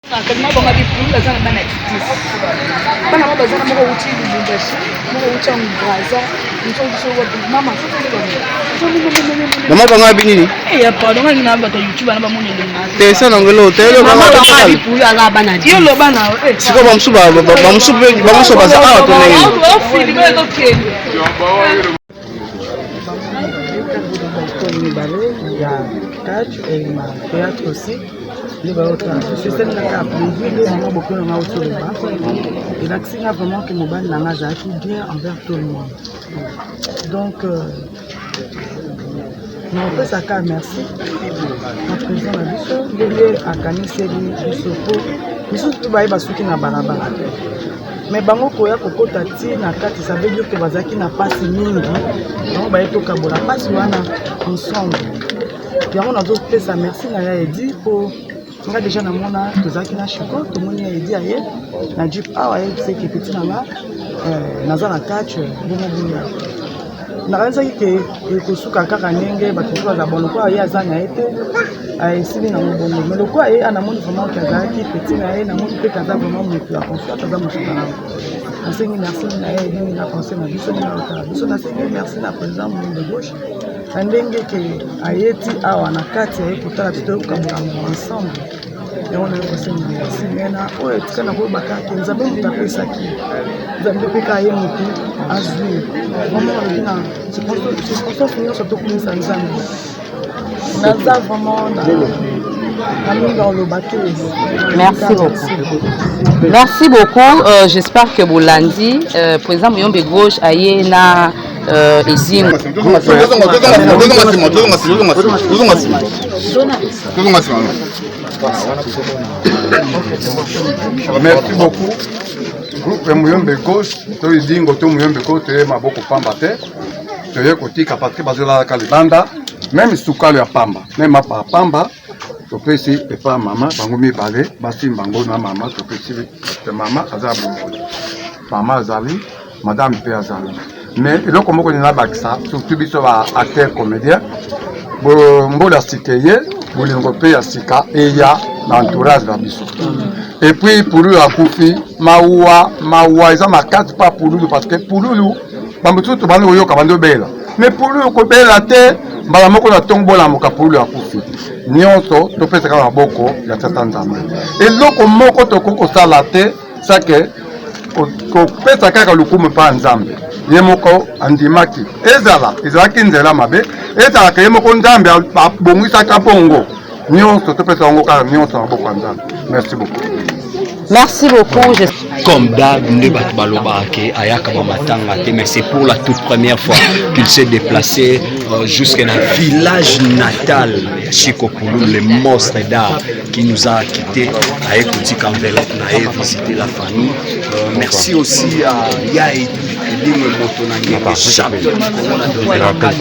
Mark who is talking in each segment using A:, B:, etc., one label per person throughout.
A: Kalima bango bipulu baza na bana 10 bana bango baza na moko wuti Lubumbashi moko wuti Brazza mama
B: mama bango abi nini
A: eh pardon ngai na bato ya YouTube na bamoni elenga
B: te esa na ngelo te
A: yo mama bango abi pulu aza bana yo loba na
B: eh. sikoyo bamosusu bamosusu mpe bamosusu baza awa to ndenge
A: nini ofilime ezokende
C: mibale ya catch et na théâtre aussi nde bayotala biso esali nga kaka plaisir nde mama bokilo na nga auti oloba elakisi nga vraiment ke mobali na nga azalaki bien envers tout le monde donc euh, nakopesa kaka merci na président na biso ndenge akaniseli biso po misusu mpe baye basuki na balabala mais bango koya kokota ti na kati ça veut dire que bazalaki na mpasi mingi bango baye tokabola mpasi wana ensemble yango nazopesa merci na ya edi mpo nga deja namona tozalaki na chiko tomoni ya edi aye na jeep awa ayebisaki peti na nga eh, naza na catch bongo boya nakanisaki ke ekosuka kaka ndenge bato mosusu baza bon lokola ye aza na ye te eh, esili nango bongo mais lokola ye namoni vraiment ke azalaki petit na ye namoni mpe ke aza vraiment moto ya confiance aza moto malamu nasengi merci na ye ndenge na conseil na biso ndenge akotala biso nasengi merci na président moyen de gauche na ndenge ke aye ti awa na kati aye kotala biso toyokabola yango ensemble yango naye kosenga merci me na oyo etika na koyeba kaka nzambe moto apesaki nzambe mpe kaka ye motu azwi vraiment alobi na circonstance nyonso tokumisa nzambe naza vraiment na mingi oloba te.
D: Merci beaucoup, merci beaucoup. euh, j'espère que bolandi euh, président Muyombe gauche aye na euh, ezingo.
E: Merci beaucoup. Groupe Muyombe gauche to Idingo to Muyombe gauche toye maboko pamba te, toye kotika parce que bazolalaka libanda, meme sukali ya pamba, meme mapa ya pamba topesi epa mama bango mibale basimba yango na mama topesi parce mama aza bomoi, mama azali, madame mpe azali. Mais eloko moko nini nabakisa, surtout biso ba acteur comédien, mbola ya sika eye, bolingo mpe ya sika eya na entourage na biso. Et puis Pululu akufi, mawa mawa eza makasi pa Pululu, parce que Pululu bamosusu tobandi koyoka bandi obela, mais Pululu kobela te mbala moko na ntongo bolamuka Pululu akufi. Nyonso topesaka maboko ya tata Nzambe. Eloko moko tokoki kosala te sake kopesa kaka lokumu epai ya Nzambe. Ye moko andimaki, ezala ezalaki nzela mabe, ezalaka ye moko Nzambe abongisaka bongo. Nyonso topesa yango kaka nyonso na maboko ya Nzambe. Merci beaucoup.
D: Merci beaucoup.
F: Comme d'hab, nde bato balobaka ke ayaka ba matanga te, mais c'est pour la toute première fois qu'il s'est déplacé euh, jusque na village natal ya Chico Pululu, le monstre d'art qui nous a quitté, aye kotika enveloppe na ye visiter la famille. Euh, merci aussi à Ya Edingwe Moto na Ngenge, champion du Congo na domaine ya catch.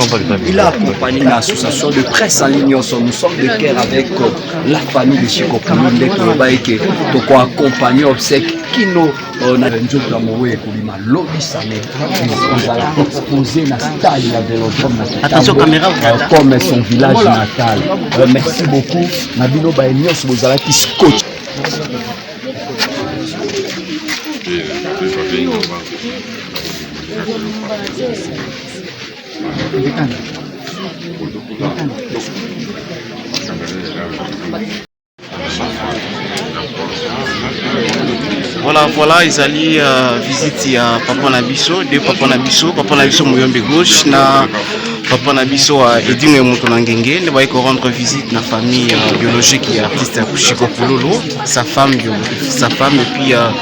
F: Il a accompagné l'association de presse en ligne nyonso. Nous sommes de cœur avec euh, la famille de Chico Pululu nde toloba eke tokoaccompagne obsèque kino euh, na nzoto ya mowe ekobima lobi samedi, kozala exposé na stade ya Vélodrome na
D: Attention,
F: Kitambo,
D: caméra,
F: euh, comme son village natal. Euh, merci beaucoup na bino baye nyonso bozalaki scotch.
B: Voilà, voilà, ezali uh, visite ya papa na biso, de papa na biso, papa na biso Muyombe gauche na papa na biso uh, Edingwe Moto na Ngenge nde baye ko rendre visite na famille uh, biologique ya artiste Chico Pululu, sa femme, sa femme et puis uh,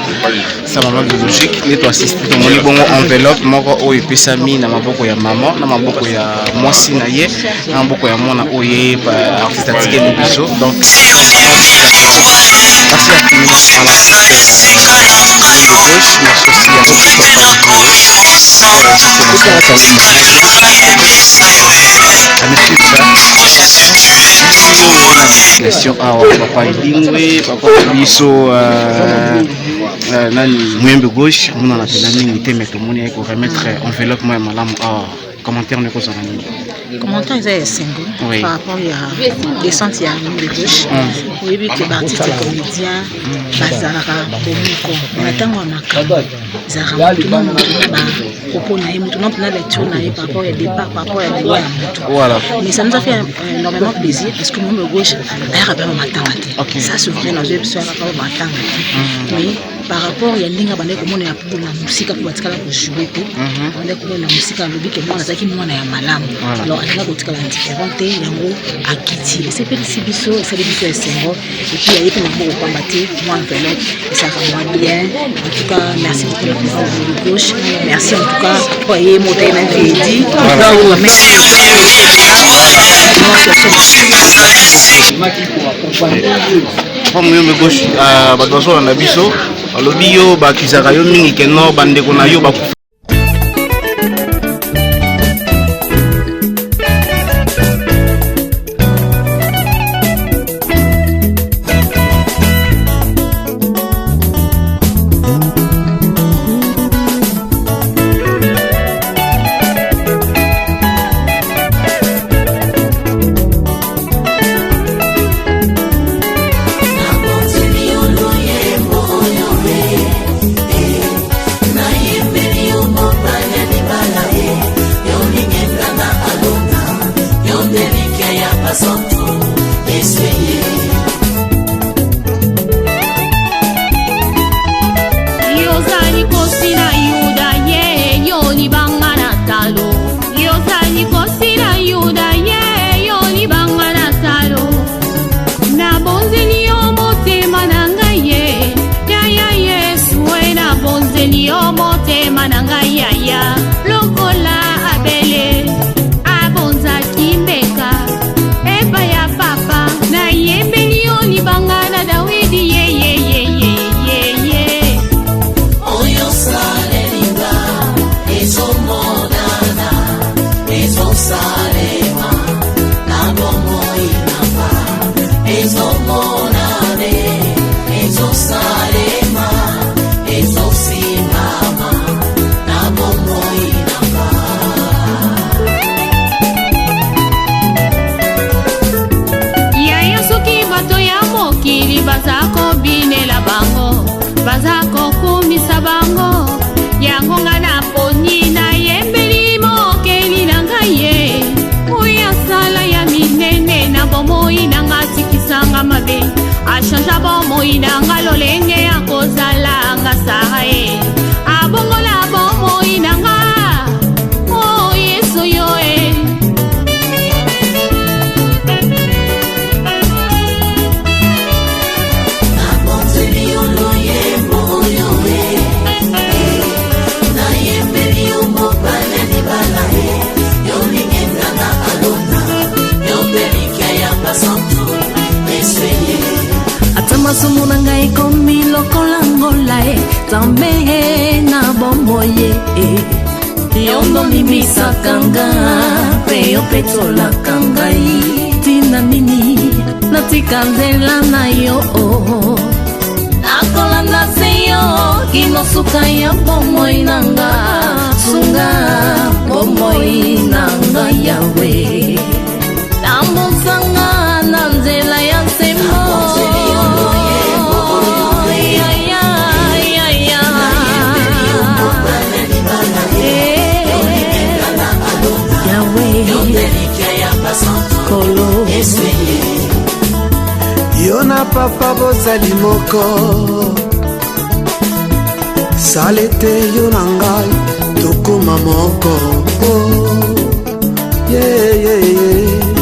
B: sa maman biologique. Nde to assiste, tomoni bongo enveloppe moko oyo epesami na maboko ya mama, na maboko ya mwasi na ye, na maboko ya mwana oyo ye artiste atikeli biso. Donc merci infiniment à l'artiste gauche, merci aussi à délégation awa papa Edingwe, papa na biso euh, euh, nani Muyembe gauche, amonana mpenza mingi te, mais tomoni ye koremettre enveloppe moko ya malamu awa. Commentaire na ekozala nini?
G: Commentaire eza ya esengo par rapport ya descente ya Muyombe Gauche. Oyebi ke baartiste comédien bazalaka bomoko na ntango ya makambo, ezalaka motu na motu na bapropos na ye, motu na motu na lecture na ye par rapport ya départ, par rapport ya liwa ya motu. Mais ça nous a fait énormément plaisir parce que Muyombe Gauche ayaka mpe matanga te. Ça c'est vrai, nazoyebi biso ayaka mpe matanga te, mais par rapport ya ndenge abandaki komona ya pulu na mosika, mpo batikala kojouer te, abandaki komona na mosika, alobi ke mwana azalaki mwana ya malamu. Alors alingaki kotikala indifférent te, yango akiti, esepelisi biso, esali biso esengo. Et puis aye mpe na maboko pamba te, mwa enveloppe esalaka mwa bien. En tout cas, merci beaucoup na président de gauche, merci en tout cas po aye moto aye na viedi.
B: Papa Muyombe Gauche, bato bazolanda biso, balobi yo bakizaka yo mingi keno bandeko na yo bakufa.
H: Achangea bomoi na nga lolenge ya kozala nga Sara ye abongola bomoi na nga o oh, Yesu yo e.
I: Ata masumu na ngai ekomi lokola ngola e Nzambe na bomoi e, yo ndolimbisaka nga mpe yo petolaka ngai. Ntina nini natika nzela na yo? Nakolanda se yo kino suka ya bomoi na nga. Sunga bomoi na nga, Yawe, tambusanga na nzela ya sembo. Ya, ya, ya, ya. Eh, Yawe, Kolo.
J: Yo na papa bozali moko, sala ete yo na ngai tokóma moko. Oh, yeah, yeah, yeah.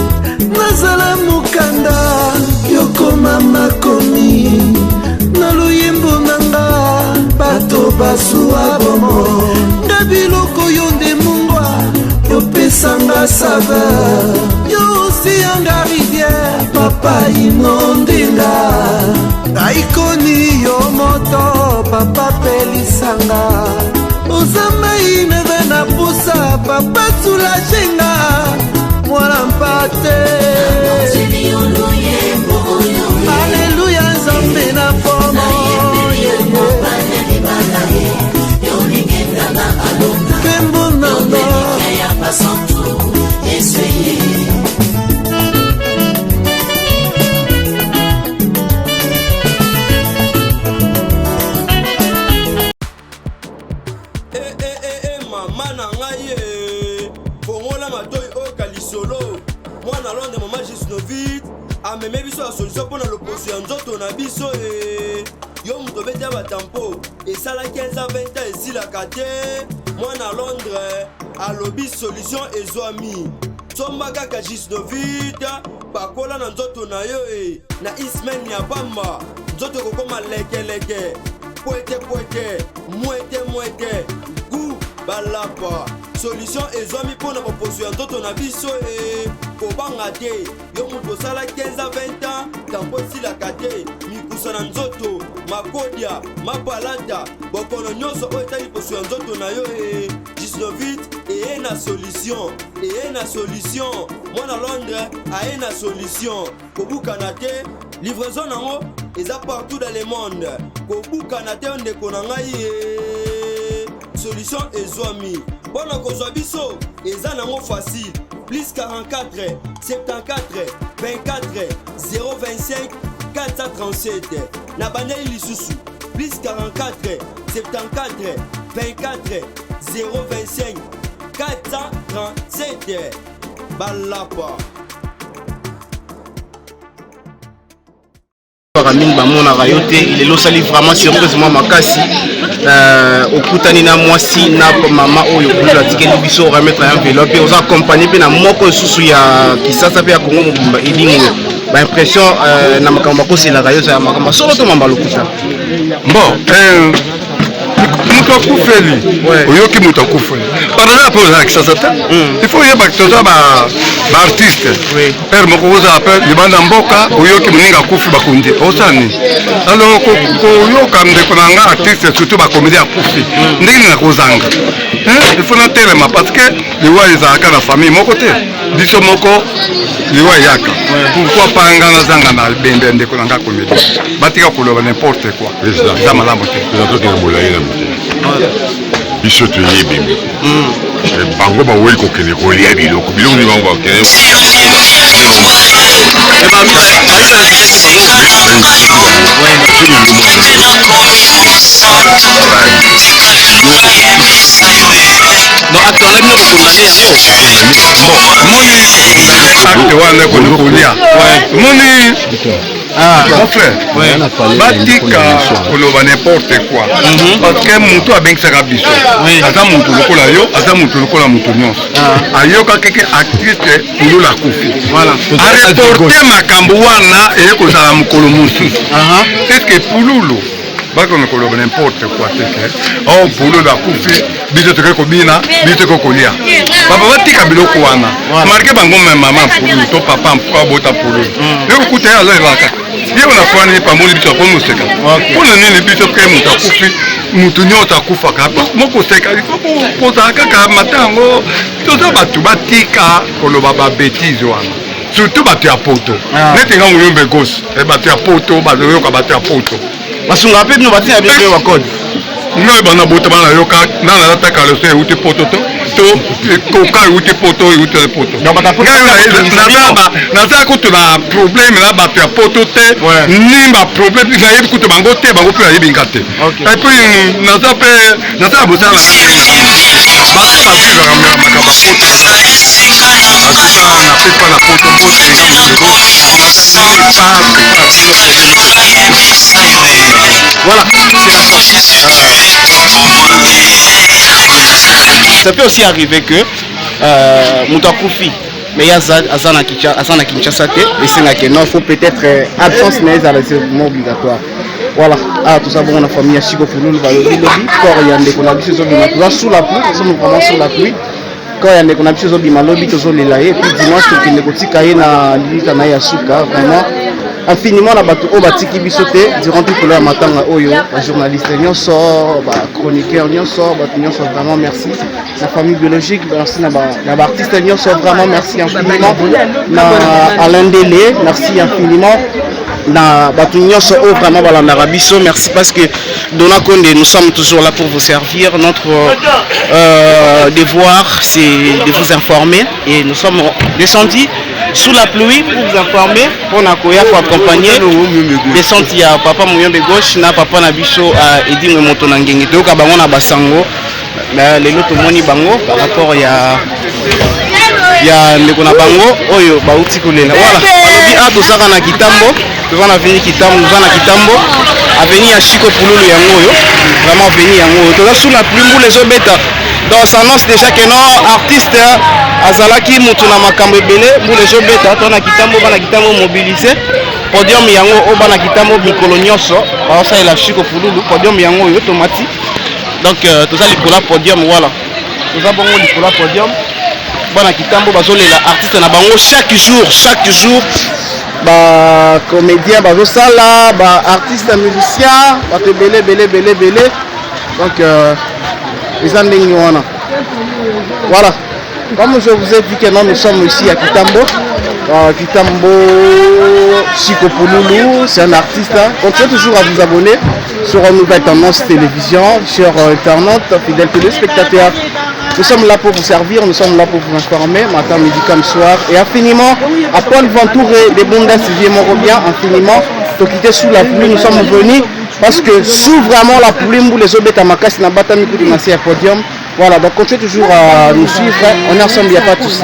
J: Nazala mokanda, yokoma makomi na loyembo na nga, bato basuwa bomoi nga biloko yo nde mungwa opesanga saveur, yo osianga rivière, papa inondinga aikoni yo moto, papa pelisanga, oza mai naza na pusa, papa soulagenga mwana mpate. Aleluya, Nzambe na pomo, nkembo nanga.
K: Mama na ngai ye, fongola matoi oyoka lisolo. Mwana Londres mama Gisnovit ameme biso ya solution mpo na loposo ya nzoto na biso e. Yo moto obeti ya batampo esala 15 ans 20 ans esilaka te. Mwana Londres alobi solution ezwami. Somba kaka Gisnovit pakola na nzoto na yo e na ismen ya pamba nzoto ekokoma lekeleke pwete pwete mwete mwete gu balapa solution ezwami mpo na boposo ya nzoto na biso e kobanga te yo moto osala 15 a 20 ans tampo esilaka te mikusa na nzoto makodia mapalata bokono nyonso oyo etali poso ya nzoto na yo e gisnovit eye na solution eye na solution mwana londres aye na solution kobukana te livraison nango eza partout dans le monde kobukana te ndeko na ngai ye solution ezwami mpo na kozwa biso eza nango facile plus 44 74 24 025 437 na bandeli lisusu plus 44 74 24 025 437 balapa
B: Baka mingi bamonaka yo te lelo osali vraiment surprise mwa makasi euh, okutani na mwasi na mama oyo kululu atikeli biso remettre ya enveloppe oza accompagne mpe na moko lisusu ya kisasa mpe ya kongo mobimba elingo baimpression euh, na makambo bakoselaka yo ezala makambo solo to mamba lokuta
E: bon euh, moto akufeli oyoki moto akufeli parallele mpe oza na kisasa te hmm. il faut oyeba toza baartiste pere moko ozala mpe libanda mboka oyoki moninga akufi bakundi osala nini alors koyoka ndeko na nga artiste surtout bacomédien akufi hmm. ndenge nini nakozanga il faut natelema parce que liwa ezalaka na famille moko te biso moko liwa eyaka pourquoi pas nga nazanga na bembe ya ndeko na nga comédien batika koloba n'importe quoi eza malamu te
L: tokende molai na moto biso toye ebembe hmm. bango baweli kokende kolia biloko biloko nini bango bakende
B: Donc acte wana bino bokondane yango.
E: Bon, moni acte wana ekoki kolia. Moni Ah. Mon frère, batika koloba n'importe quoi mhm. parce que moto abengisaka biso aza moto lokola yo aza moto lokola moto nyonso ah. ayokaki ke actrice pulula akufi areporte makambo wana eye kozala mokolo mosusu est-ce que pululu bakona koloba n'importe quoi te ke oh pululu akufi biso tokoki kobina biso tokoki kolia papa batika biloko wana marke bango me mama pululu to papa abota pululu mm. yo kokuta ye azalelaka ye ona fwani pamboli biso akomi koseka mpo na nini biso ke moto akufi moto nyonso akufaka mokoseka kozala kaka mata yango toza bato batika koloba babetise wana surtout bato ya poto ah. neti nga moyombe gauche eh, bato ya poto bazoyoka bato ya poto
B: basungaka mpe bino batina bino mpe bakode
E: ngai bana botama nayoka na nalata caleçon euti poto to to koka euti poto euti poto naza kutu na problème na bato ya poto te ni ba problème nayebi kutu bango te bango mpe bayebi nga te epuis naza mpe naza na bosala bato bavivaka makambo ya poto atuka napepa na poto mbote nga moto
B: Voilà, c'est la sortie. Ça peut aussi arriver que euh, moto akufi mais ye aza na kinshasa te esengaki non faut peut-être euh, absence na ye ezala c'est vraiment obligatoire voilà awa toza bongo na famille ya siko fululu balobi lobi corps ya ndeko na biso ezobima toza sous la pluie nous sommes vraiment sous la pluie corps ya ndeko na biso ezobima lobi tozolela ye puis dimanche tokende kotika ye na lilita na ye ya suka vraiment infiniment na bato oyo batiki biso te durant tout ya matanga oyo bajournaliste nyonso bachroniqueur nyonso bato nyonso vraiment merci na famille biologique merci na baartiste nyonso vraiment merci infiniment na alain dele merci infiniment na bato nyonso oyo vraiment balandaka biso merci parce que Dona Konde nous sommes toujours là pour vous servir notre euh, devoir c'est de vous informer et nous sommes descendus sous la pluie pour vous informer mpona koya koaccompagner descente ya papa moyombe gauche na papa na biso uh, edingwe moto na ngenge toyoka bango na basango. Mais lelo tomoni bango par rapport ya ya ndeko na bango oyo bauti kolela. Voilà, balobi a tozaka na Kitambo, toza na avenue Kitambo, toza na Kitambo, avenue ya Chico Pululu yango oyo, vraiment avenue yango oyo. Toza sous la pluie, mbula ezobeta. Donc ça annonce déjà que non artiste azalaki mutu na makambo ebele, mbula ezobeta, toza na Kitambo, bana Kitambo mobilisé. Podium yango oyo bana Kitambo mikolo nyonso baosalela Chico Pululu, podium yango oyo tomati. Donc euh, toza likolo ya podium voilà. Toza bongo likolo ya podium. Bana Kitambo bazolela artiste na bango chaque jour, chaque jour ba comédien bazosala, ba artiste musicien, bato ebele ebele ebele ebele. Donc euh, eza ndenge wana. Voilà. Comme je vous ai dit que non, nous sommes ici à Kitambo. Euh, Kitambo Chico Pululu, c'est un artiste. Hein. Continuez toujours à vous abonner sur Nouvelle Tendance Télévision, sur Internet, fidèles téléspectateurs. Nous sommes là pour vous servir, nous sommes là pour vous informer, matin, midi comme soir. Et infiniment, à Paul Ventouré, des Bondas, bien, infiniment. Donc, sous la pluie, nous sommes venus parce que sous vraiment la pluie, les obéta makasi na batami kutu na se ya podium. Voilà, donc continuez toujours à nous suivre. On est ensemble, il n'y a pas de souci.